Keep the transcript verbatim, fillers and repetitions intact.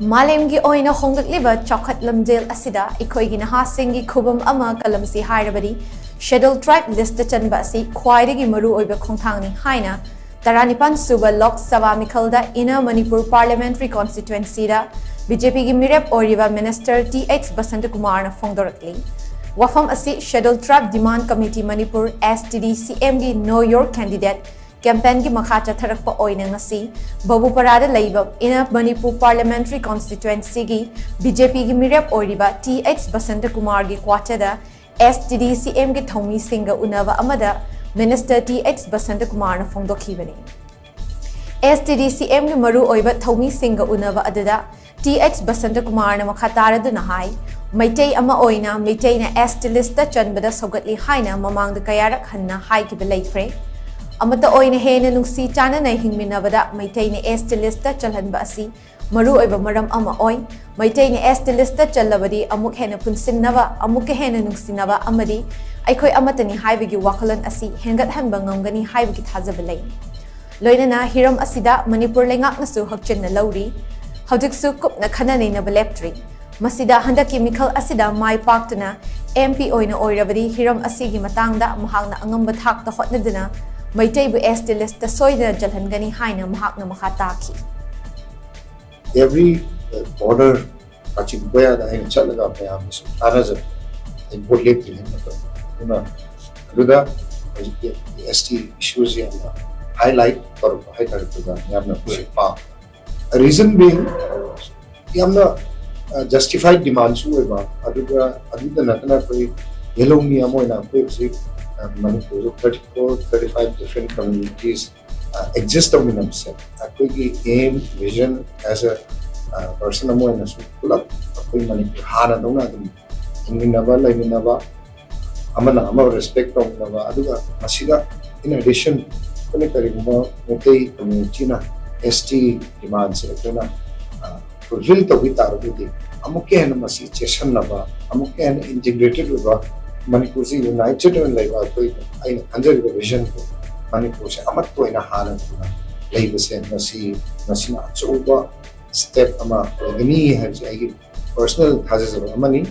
ꯃꯥꯂꯦꯝꯒꯤ ꯑꯣꯏꯅ ꯍꯣꯡꯂꯛꯂꯤꯕ ꯆꯥꯎꯈꯠ ꯂꯝꯖꯦꯜ ꯑꯁꯤꯗ ꯑꯩꯈꯣꯏꯒꯤ ꯅꯍꯥꯁꯤꯡꯒꯤ ꯈꯨꯕꯝ ꯑꯃ ꯀꯜꯂꯝꯁꯤ ꯍꯥꯏꯔꯕꯗꯤ Scheduled Tribe list ꯆꯟꯕ ꯑꯁꯤ ꯈ꯭ꯋꯥꯏꯗꯒꯤ ꯃꯔꯨꯑꯣꯏꯕ ꯈꯣꯡꯊꯥꯡꯅꯤ ꯍꯥꯏꯅ ꯇꯔꯥꯅꯤꯄꯥꯟ ꯁꯨꯕ Lok Sabha ꯃꯤꯈꯜꯗ Inner Manipur Parliamentary Constituencyꯗ BJPꯒꯤ ꯃꯤꯔꯦꯞ ꯑꯣꯏꯔꯤꯕ Minister Th Basantakumarꯅ ꯐꯣꯡꯗꯣꯔꯛꯂꯤ꯫ ꯋꯥꯐꯝ ꯑꯁꯤ Scheduled Tribe Demand Committee Manipur, STDCMꯒꯤ Know Your Candidate campaignꯒꯤ ꯃꯈꯥ ꯆꯠꯊꯔꯛꯄ ꯑꯣꯏꯅ ꯉꯁꯤ ꯕꯕꯨꯄꯔꯥꯗ ꯂꯩꯕ Inner Manipur Parliamentary Constituencyꯒꯤ BJPꯒꯤ ꯃꯤꯔꯦꯞ ꯑꯣꯏꯔꯤꯕ Th Basantakumarꯒꯤ quarterꯗ STDCMꯒꯤ ꯊꯧꯃꯤꯁꯤꯡꯒ ꯎꯅꯕ ꯑꯃꯗ Minister Th Basantakumarꯅ ꯐꯣꯡꯗꯣꯛꯈꯤꯕꯅꯤ꯫ STDCMꯒꯤ ꯃꯔꯨꯑꯣꯏꯕ ꯊꯧꯃꯤꯁꯤꯡꯒ ꯎꯅꯕ ꯑꯗꯨꯗ Th Basantakumarꯅ ꯃꯈꯥ ꯇꯥꯔꯗꯨꯅ ꯍꯥꯏ, ꯃꯩꯇꯩ ꯑꯃ ꯑꯣꯏꯅ ꯃꯩꯇꯩꯅ ST listꯇ ꯆꯟꯕꯗ ꯁꯧꯒꯠꯂꯤ ꯍꯥꯏꯅ ꯃꯃꯥꯡꯗ ꯀꯌꯥꯔꯛ ꯍꯟꯅ ꯍꯥꯏꯈꯤꯕ ꯂꯩꯈ꯭ꯔꯦ꯫ ꯑꯃꯠꯇ ꯑꯣꯏꯅ ꯍꯦꯟꯅ ꯅꯨꯡꯁꯤ ꯆꯥꯟꯅꯅ ꯍꯤꯡꯃꯤꯟꯅꯕꯗ ꯃꯩꯇꯩꯅ ST listꯇ ꯆꯜꯍꯟꯕ ꯑꯁꯤ ꯃꯔꯨꯑꯣꯏꯕ ꯃꯔꯝ ꯑꯃ ꯑꯣꯏ꯫ ꯃꯩꯇꯩꯅ ST listꯇ ꯆꯜꯂꯕꯗꯤ ꯑꯃꯨꯛ ꯍꯦꯟꯅ ꯄꯨꯟꯁꯤꯟꯅꯕ, ꯑꯃꯨꯛꯀ ꯍꯦꯟꯅ ꯅꯨꯡꯁꯤꯅꯕ ꯑꯃꯗꯤ ꯑꯩꯈꯣꯏ ꯑꯃꯠꯇꯅꯤ ꯍꯥꯏꯕꯒꯤ ꯋꯥꯈꯜꯂꯣꯟ ꯑꯁꯤ ꯍꯦꯟꯒꯠꯍꯟꯕ ꯉꯝꯒꯅꯤ ꯍꯥꯏꯕꯒꯤ ꯊꯥꯖꯕ ꯂꯩ꯫ ꯂꯣꯏꯅꯅ ꯍꯤꯔꯝ ꯑꯁꯤꯗ ꯃꯅꯤꯄꯨꯔ ꯂꯩꯉꯥꯛꯅꯁꯨ ꯍꯛꯆꯤꯟꯅ ꯂꯧꯔꯤ꯫ ꯍꯧꯖꯤꯛꯁꯨ ꯀꯨꯞꯅ ꯈꯟꯅ ꯅꯩꯅꯕ ꯂꯦꯞꯇ꯭ꯔꯤ꯫ ꯃꯁꯤꯗ ꯍꯟꯗꯛꯀꯤ ꯃꯤꯈꯜ ꯑꯁꯤꯗ ꯃꯥꯏ ꯄꯥꯛꯇꯨꯅ MP ꯑꯣꯏꯅ ꯑꯣꯏꯔꯕꯗꯤ ꯍꯤꯔꯝ ꯑꯁꯤꯒꯤ ꯃꯇꯥꯡꯗ ꯃꯍꯥꯛꯅ ꯑꯉꯝꯕ ꯊꯥꯛꯇ ꯍꯣꯠꯅꯗꯨꯅ ꯃꯩꯇꯩꯕꯨ ST listꯇ ꯁꯣꯏꯗꯅ ꯆꯜꯍꯟꯒꯅꯤ ꯍꯥꯏꯅ ꯃꯍꯥꯛꯅ ꯃꯈꯥ ꯇꯥꯈꯤ꯫ Every border ꯀꯥꯆꯤꯟ ꯀꯣꯌꯥꯗ ꯑꯩꯅ ꯆꯠꯂꯒ ꯃꯌꯥꯝꯗꯁꯨ ꯇꯥꯟꯅꯖꯕ, ꯑꯩ ꯚꯣꯠ ꯂꯦꯞꯇ꯭ꯔꯤꯉꯩ ꯃꯇꯝꯗ꯫ ꯑꯗꯨꯅ ꯑꯗꯨꯗ ꯍꯧꯖꯤꯛꯀꯤ ST issueꯁꯦ ꯌꯥꯝꯅ highlight ꯇꯧꯔꯛꯄ ꯍꯥꯏꯇꯥꯔꯦ ꯄ꯭ꯔꯖꯥ ꯃꯤꯌꯥꯝꯅ ꯍꯧꯖꯤꯛ ꯄꯥꯝꯕ꯫ Reason being, ꯌꯥꯝꯅ justified demandꯁꯨ ꯑꯣꯏꯕ, ꯑꯗꯨꯒ ꯑꯗꯨꯗ ꯅꯠꯇꯅ ꯑꯩꯈꯣꯏ ꯌꯦꯜꯍꯧꯃꯤ ꯑꯃ ꯑꯣꯏꯅ ꯑꯩꯈꯣꯏ ꯍꯧꯖꯤꯛ ꯃꯅꯤꯄꯨꯔꯗ thirty four, thirty five different communities exist ꯇꯧꯃꯤꯟꯅꯕꯁꯦ ꯑꯩꯈꯣꯏꯒꯤ aim, vision, as a person ꯑꯃ ꯑꯣꯏꯅꯁꯨ ꯄꯨꯂꯞ ꯑꯩꯈꯣꯏ ꯃꯅꯤꯄꯨꯔ ꯍꯥꯟꯅꯗꯧꯅ ꯑꯗꯨꯝ ꯍꯤꯡꯃꯤꯟꯅꯕ, ꯂꯩꯃꯤꯟꯅꯕ, ꯑꯃꯅ ꯑꯃ respect ꯇꯧꯃꯤꯟꯅꯕ, ꯑꯗꯨꯒ ꯃꯁꯤꯗ in addition ꯑꯩꯈꯣꯏꯅ ꯀꯔꯤꯒꯨꯝꯕ ꯃꯩꯇꯩ communityꯅ ST demandꯁꯦ ꯑꯩꯈꯣꯏꯅ fulfill ꯇꯧꯕꯤ ꯇꯥꯔꯒꯗꯤ ꯑꯃꯨꯛꯀ ꯍꯦꯟꯅ ꯃꯁꯤ ꯆꯦꯠꯁꯟꯅꯕ, ꯑꯃꯨꯛꯀ ꯍꯦꯟꯅ integrated ꯑꯣꯏꯕ ꯃꯅꯤꯄꯨꯔꯁꯤ united ꯑꯣꯏꯅ ꯂꯩꯕ ꯑꯩꯈꯣꯏ, ꯑꯩꯅ ꯈꯟꯖꯔꯤꯕ visionꯗꯣ ꯃꯅꯤꯄꯨꯔꯁꯦ ꯑꯃꯠꯇ ꯑꯣꯏꯅ ꯍꯥꯟꯅ ꯂꯩꯕꯁꯦ ꯃꯁꯤ, ꯃꯁꯤꯅ ꯑꯆꯧꯕ ꯁ꯭ꯇꯦꯞ ꯑꯃ ꯑꯣꯏꯒꯅꯤ ꯍꯥꯏꯕꯁꯦ ꯑꯩꯒꯤ ꯄꯔꯁꯅꯦꯜ ꯊꯥꯖꯖꯕ ꯑꯃꯅꯤ꯫